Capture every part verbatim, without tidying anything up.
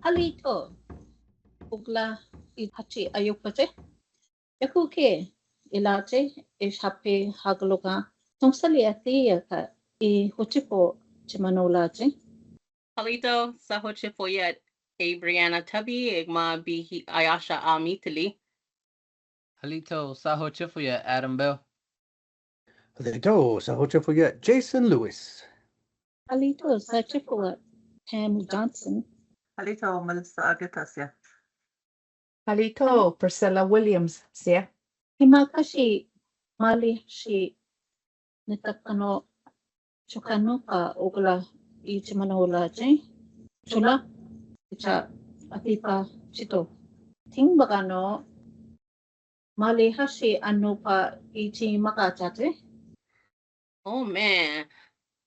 Alito. Ukla i hachi ayupache. Yakuke, ilache, ish hape hagloka. Tungsali ati yaka i hochifo chimanolache. Halito, sa hochifo yet, e Brianna Tubby, egma bihi ayasha amitili. Halito, sa hochifo yet, Adam Bell. Halito, sa hochifo yet, Jason Lewis. Halito, sa chifo yet, Pam Johnson. Halito, Melissa Aguirre-Tasia. Halito, Priscilla Williams, sia. Himakashi, mali shi, nitakano, chokanopa ukla i chimanolache. Chula, icha atipa chito. Tingbakano, mali hashi anopa i chimakachate. Oh man,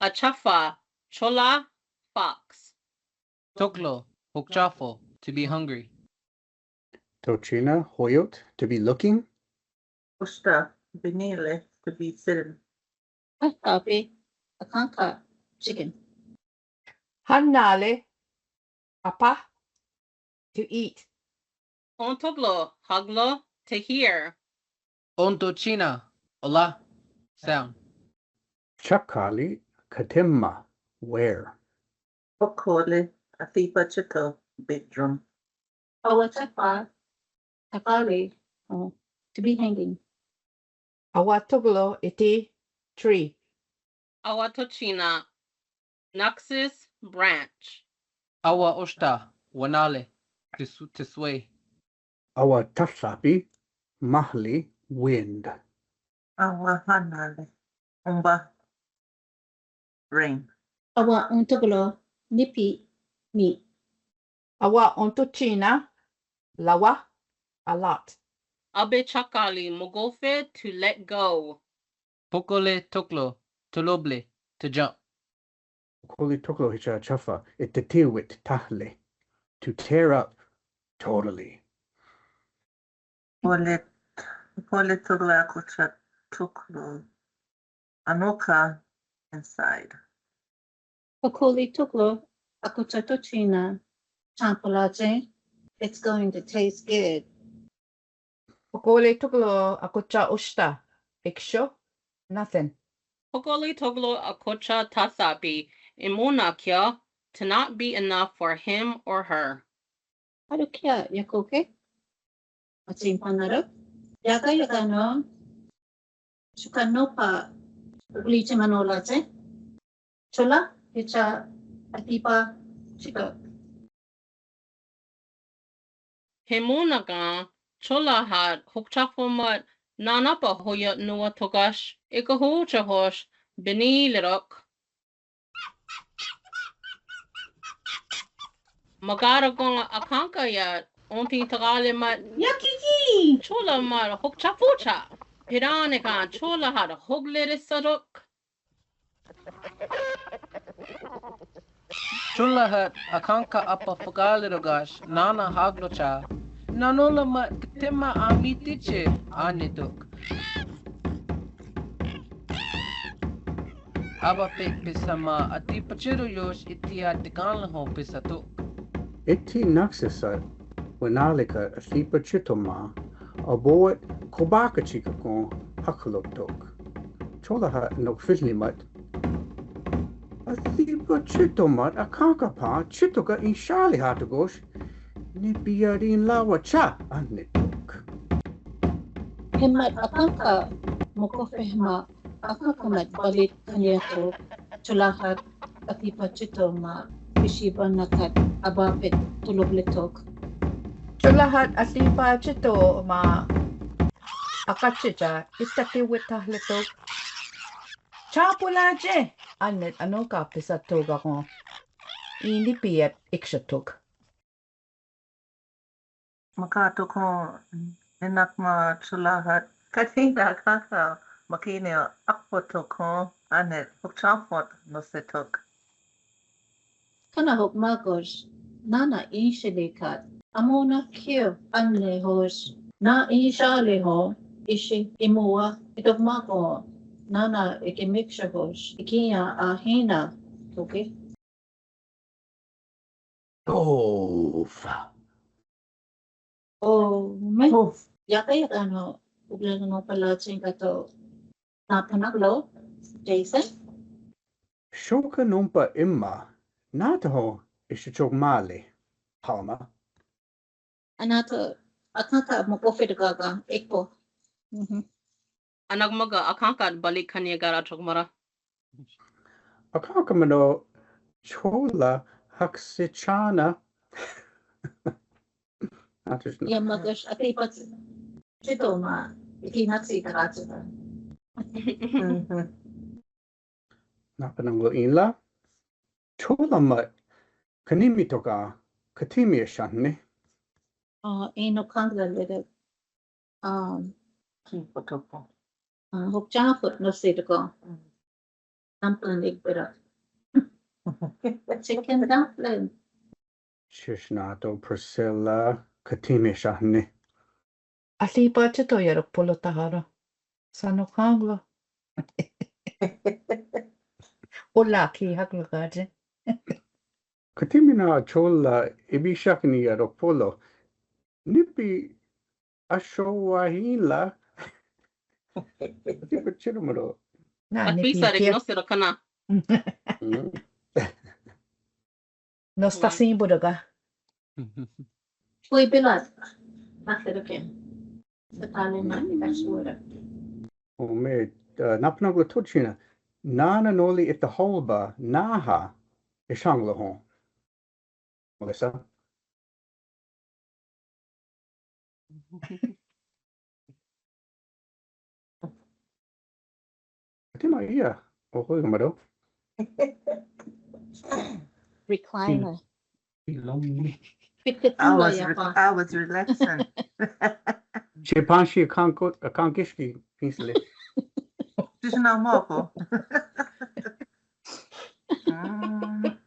achafa, cholla, fox. Toklo, hokchafo, to be hungry. Tochina, hoyot, to be looking. Ushta, binile, to be sitting. Tahtapi, akanka, chicken. Hannale, apa, to eat. Ontoklo, haglo, to hear. Ontochina, ola, sound. Chakali, katemma, where. Okole, atipa chito, bedroom. Awa chapa, takali, oh, to be hanging. Awa toklo, iti, tree. Awa tochina, naxos, branch. Awa oshta, wanale, to s-, to sway. Awa tahtapi, mahli, wind. Awa hannale, umba, rain. Awa ontoklo, nipi, meat. Awa ontochina, lawa, a lot. Abe chakali, mogofe, to let go. Pokole toklo, toloble, to jump. Pokole toklo hicha chafa, ititiwit tahle, to tear up totally. Pokole, pokole toklo akocha toklo. Anoka inside. Pokole toklo akocha tochina. Champolache, it's going to taste good. Pokole toklo akocha oshta. Iksho, nothing. Pokole toklo akocha tahtapi. Imuna kia, to not be enough for him or her. Arukia yakoke. Achin panaro. Yaka yaka no. Chukanopa ukla i chimanolache. Cholla, hicha, atipa, chito. Hemonaka, cholla hat, hokchafo mat, nanapa hoyot nua tokash, ikahucha hosh, binilirok. Makara kong akanka yat, onti takale mat. Yakiki! Cholla mat, hokchafocha. Piranika, cholla hat, hoglere sarok. Cholla hat, akanka apa fakale rogash, nana haglocha. Nanola mat, tema amitiche, anetok. Aba pek pisa ma atipa chito yosh itia tikanla ho pisa tok. Iti naksasa, wenalika atipa chito ma, aboet kobaka chika kon haklo tok. Cholla hat nok filni mat. Atipa chito mat akanka pa chitoka inshali hatogosh. Nipiarin lawa cha anetok. Hemat akanka mokofe ma Akakamat balit kaniatok, cholla hat atipa chito ma, pishiba nakat abapet tulog letok. Cholla hat atipa chito ma, akachicha, itaki witah letok. Chapula je, anet anoka pisa toga ko. Ini piet ikshatok. Makatok ho, enak ma cholla hat. Katina kaka, makine akpotok ho, anet, hokchafot, nosetok. Kana hok makos, nana inshilikat. Amona kio, anne hos. Na inshali ho, ishi imua, itok mako. Nana ikimiksha hos. Ikia ahina, okay? Ov. Ov, me. Ov. Yaka yaka no, ubleng no pala chinga to. Napanaglo, Jason? Xoka nompa imma, nataho, ishachok mali, Palma. Anata, akaka mo pofit gaga, ekpo. Mhm. Anagmaga, akaka balik kania gara chok mara. Akaka mano, chola, haksichana. Interesting. Ya, maga, ati pat, chito ma, iti natsi karachi. Mhm. Napanaglo inla. Chola ma, kanimi toka, katimi ashanni. Ah, ino kangla lede. Um, Kimpo toka. Ah, hokchana foot no se toka. Mm. Dumpling igbira. Chicken dumpling. Shishnato Priscilla, katimi ashanni. Ati pa chito yarok polo tahara. Sano kanglo. Ola ki haklo kaje. Katimi na chola ibi shakni yarok polo. Nipi asho wahinla. Nipi chirumaro. Na, nipi pisa rek no sira kana. Mm. No sta sin budaga. Fui bilat. Maseroken. Sa talen na ika sura. O me, uh, napanaglo tochina. Nana noli ita holba, naha, ishanglo ho. Melissa? Ati ma iya. Oho, yung mado. Recliner. Long. I was, I was relaxing. Che panshi kanko, kankishki, pinsle. Just now, Marco. Mm.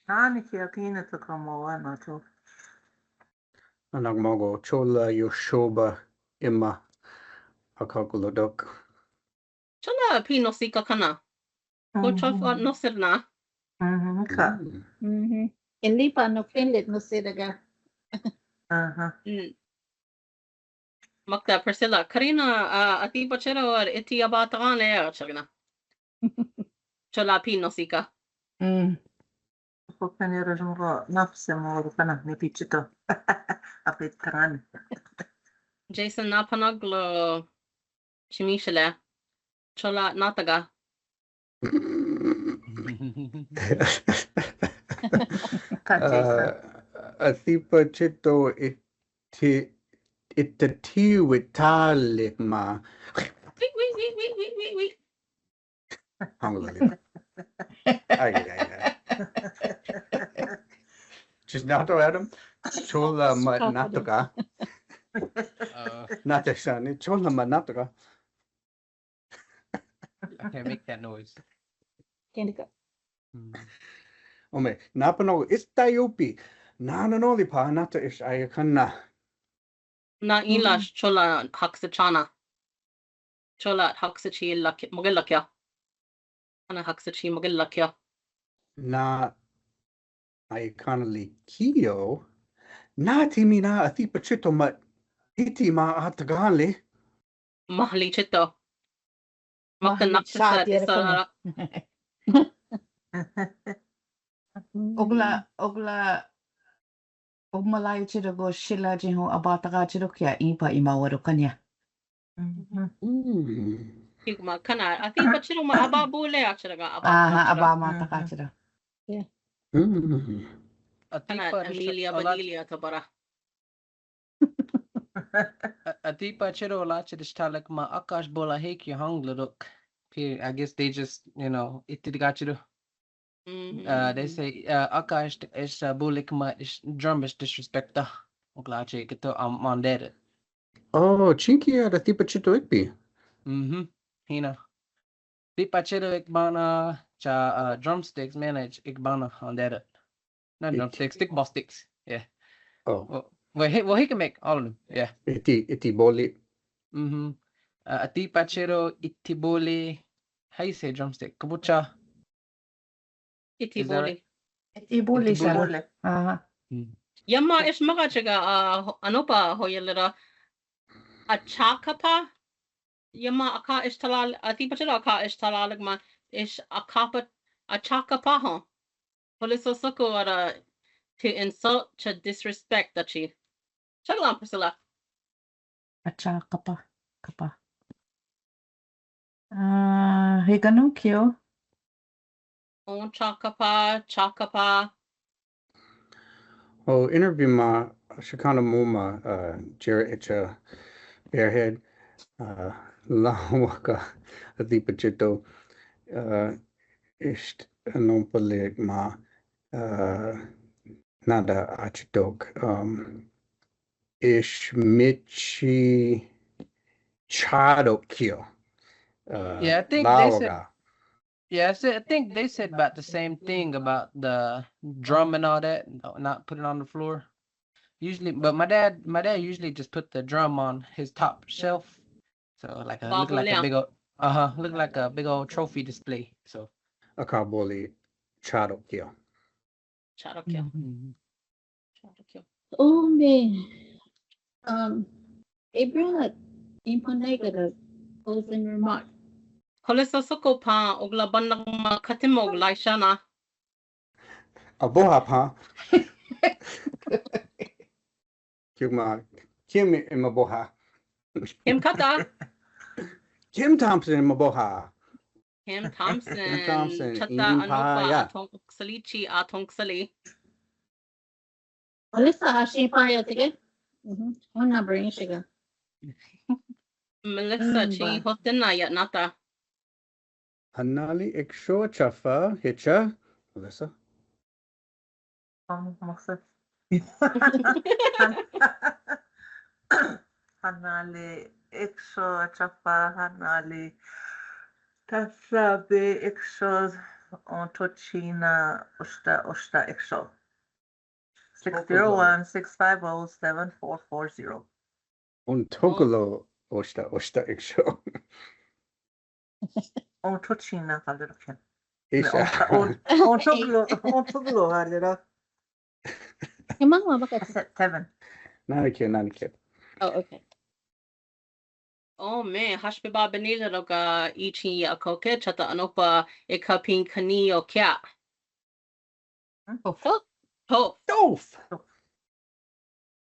Ani kia kina to kamo wa na to. Anagmago chola yoshoba imma akakulodok. Chola pi no sika kana. Ko chof no sirna. Mhm, ka. Mm. Mhm. Inlipa no finlit no siraga. Aha. Mm. Makta Priscilla, Karina, uh, ati pachero ar iti abatagane ya chagna. Chola pi no sika. Mm. Ko kani rajungo nafse mo kana ni pichito. Apit taran. Jason napanaglo chimichele. Chola nataga. Ka Jason. Uh, ati pachito iti, itati witalik ma. Wait, wait, wait. Hallelujah. Ay, ay, ay. Just nato, Adam. Chola ma natoka. Uh, Nate shani. Chola ma natoka. I can't make that noise. Can't go. Mm. Ome, napano ista yopi. Na no no li pa nata ish ayakana. Na ila chola haksachana. Chola haksachi lak-, mogel lakya. Ana haksachi mogel lakya. Na, I can't li kio. Na ti mi na ati pachito ma iti ma atagali. Mahli chito. Makta Mahli nakta sa chito. Ogla, ogla, Ogmalai chiro go shila jiho abataka chiro kia ipa ima waro kanya. Mhm. Mm. Hikma kana, ati pa chiro ma aba bule achira ga aba. Aha, aba ma taka chiro. Yeah. Mm. Ati kana pa Amelia Bedelia tabara. A-, ati pa chiro la chiro stalek ma akash bola heki hang lodok. Pi, I guess they just, you know, iti ga chiro. Mm-hmm. Uh, they say, uh, akash is, uh, bulik ma is drum is disrespecta. Oglachi kito am mandere. Oh, chinki ada tipa chito ikpi. Mm-hmm. Hina. Tipa chito ikbana cha, uh, drumsticks manage ikbana on that. Not drumsticks, stick ball sticks. Yeah. Oh. Well, well, he, well, he can make all of them. Yeah. Iti, iti boli. Mm-hmm. Uh, ati pachero, iti boli. How you say drumstick? Kabucha. Iti boli. Etibuli. Etibuli. Aha. Mm. Yama ish maga chiga, uh, ano pa hoyalera. Achakapa. Yama aka ish talal, ati pachira aka ish talal ma ish akapa, achakapa ho. Police soko ara to insult, to disrespect that chi. Chagla Priscilla. Achakapa, kapa. Ah, hegano kio. Oh, chakapa, chakapa. Oh, interview ma, shakana moma, uh, Jera Echa Bearhead, uh, la waka, ati pachito, uh, ish, anopalig ma, uh, nada achitok, um, ish michi chado kio. Uh, Yeah, I think they said, Laoga. Yeah, I said, I think they said about the same thing about the drum and all that, no, not put it on the floor. Usually, but my dad, my dad usually just put the drum on his top shelf. So like a, look like a big old, uh-huh, look like a big old trophy display. So. Akaboli chado kio. Chado kio. Mm-hmm. Chado kio. Oh, man. Um, April, imponega the closing remark. Kolesa soko pa, ogla banang ma katimo laishana. Aboha pa. Kiuma, Kim imaboha. Kim kata. Kim Thompson imaboha. Kim Thompson. Kim Thompson. Chata Indian anopa, pa, yeah. Atong sali chi, atong sali. Melissa, ashi pa ya tige? Mhm. Phone number in shiga. Melissa, mm, chi ba. Hoten na ya nata. Hanali eksho chafa hecha, Melissa. Um, Melissa. Hanali eksho chafa, hanali tasabe eksho, ontochina oshta, oshta eksho. Six zero one, six five oh, seven four four zero. Ontokolo oshta, oshta eksho. Ontochina, a little kid. Isha. On, on, ontokolo, ontokolo, a little. Hemang ma baka. I said Tevin. Not a kid, not a kid. Oh, okay. Oh, man, hashpiba benila loga ichi ya koke, chata anopa e kapin kani o kya. Tof. Tof. Tof.